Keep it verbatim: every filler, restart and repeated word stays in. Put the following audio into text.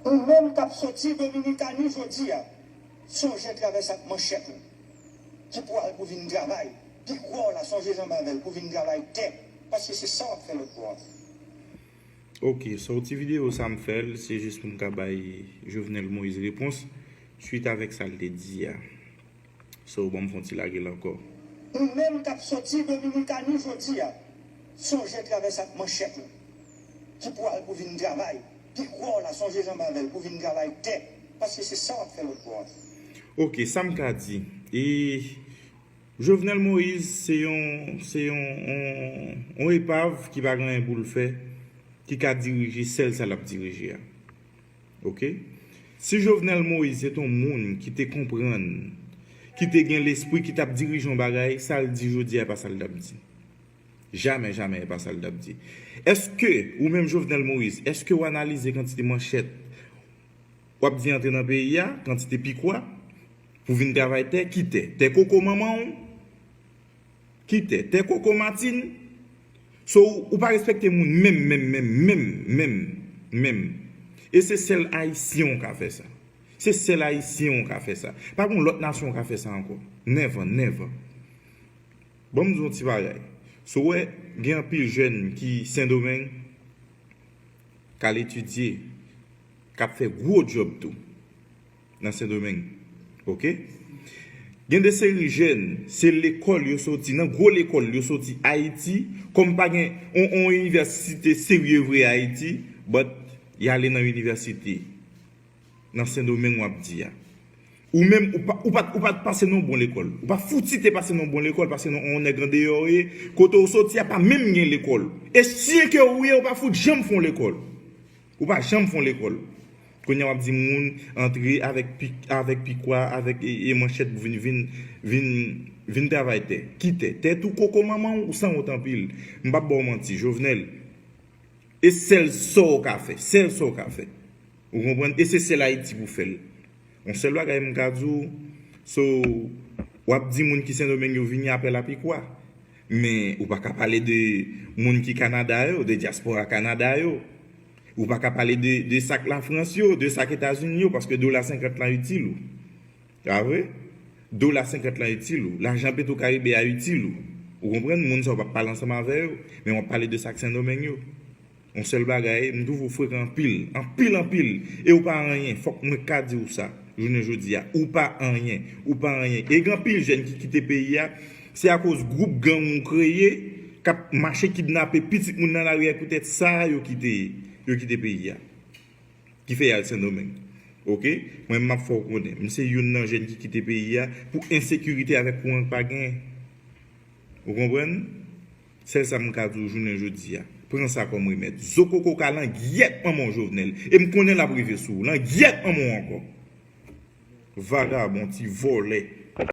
Ou menm k ap soti Dominikani jodi a, sonje travèse ak manchèt ou, ki pral pou vin travay. Pikwa w la, sonje janbe avè l pou vin travay tè, paske se sa w ap fè lòt bò a. Ok, sòti videyo sa m fè l, se jis pou m ka bay Jovenel Moïse repons, swit avèk sa l te di a. So, ban m fè yon ti lage l ankò. Ou menm k ap soti Dominikani jodi a, sonje travèse ak manchèt ou, ki pral pou vin travay. Pikwa w la, sonje janbe avè l pou vin travay tè, paske se sa w ap fè lòt bò a. Ok, sa m ka di. E Jovenel Moïse se yon, se yon, yon, yon epav ki pa gen anyen pou l fè, ki ka dirije sèl sa l ap dirije a. Ok? Si Jovenel Moïse se t yon moun ki te konprann, ki te gen lespri, ki t ap dirije yon bagay, sa l di jodi a pa sa l t ap di. Jamè, jamè, e pa sa l t ap di. Èske, ou menm Jovenel Moïse, èske w analize kantite manchèt w ap di antre nan peyi a, kantite pikwa, pou vin travay tè, ki tè? Tè koko manman w? Ki tè? Tè koko matin? So, ou pa respekte moun menm, menm, menm, menm, menm, menm. E se sèl Ayisyen w ka fè sa. Se sèl Ayisyen w ka fè sa. Pa gen lòt nasyon w ka fè sa ankò. Never, never. Ban m di w yon ti bagay. So, w wè, gen anpil jèn ki Sendomeng, k al etidye, k ap fè gwo djòb tou nan Sendomeng. Ok? Gen de seri jèn, se lekòl yo soti, nan gwo lekòl yo soti Ayiti, kòm pa gen on, on inivèsite serye vre Ayiti, but y ale nan inivèsite nan Sendomeng w ap di a. Ou menm, ou pa, ou pa, ou pa t pase nan bon lekòl. Ou pa fouti te pase nan bon lekòl, pase nan on nèg andeyò ye. Kote w soti a pa menm gen lekòl. E chyen ke ou ye, ou pa fout janm fè on lekòl. Ou pa janm fè on lekòl. Kounye a w ap di moun antre avèk pik, avèk pikwa, avèk e, e manchèt pou vin, vin, vin, vin travay tè. Ki tè? Tè tou koko manman w, ou sanwont anpil. M p ap ba w manti, Jovenel. E sèl sa w ka fè, sèl sa w ka fè. Ou konprann? E se sèl Ayiti pou fè l. Yon sèl bagay m ka di w, so, w ap di moun ki Sendomeng yo vini apre lapikwa. Men ou pa ka pale de moun ki Kanada yo, de dyaspora Kanada yo. Ou pa ka pale de, de sa k Lafrans yo, de sa k Etazini yo, paske dola senkant lan itil ou. Pa vre? Dola senkant lan itil ou. Lajan Petro Caribe a itil ou. Ou konprann? Moun sa w p ap pale ansanm avè yo, men w ap pale de sa k Sendomeng yo. Yon sèl bagay, m twouve w frekan anpil, anpil, anpil. E w pa anyen, fòk mwen ka di w sa, jounen jodi a. Ou pa anyen, ou pa anyen. E gen anpil jèn ki kite peyi a, se akoz gwoup gang ou kreye, k ap mache kidnape pitit moun nan lari a, poutèt sa yo kite, yo kite peyi a. Ki fè y al Sendomeng. Ok? Mwen, m ap fè w konnen. M se youn nan jèn ki kite peyi a pou ensekirite avèk kouran k pa genyen. Ou konprann? Sèl sa m ka di w jounen jodi a. Pran sa kòm remèd. Zo koko ka langyèt manman w Jovenel. E m konnen l ap rive sou ou. Langyèt manman w ankò. Vagabon, ti vòlè.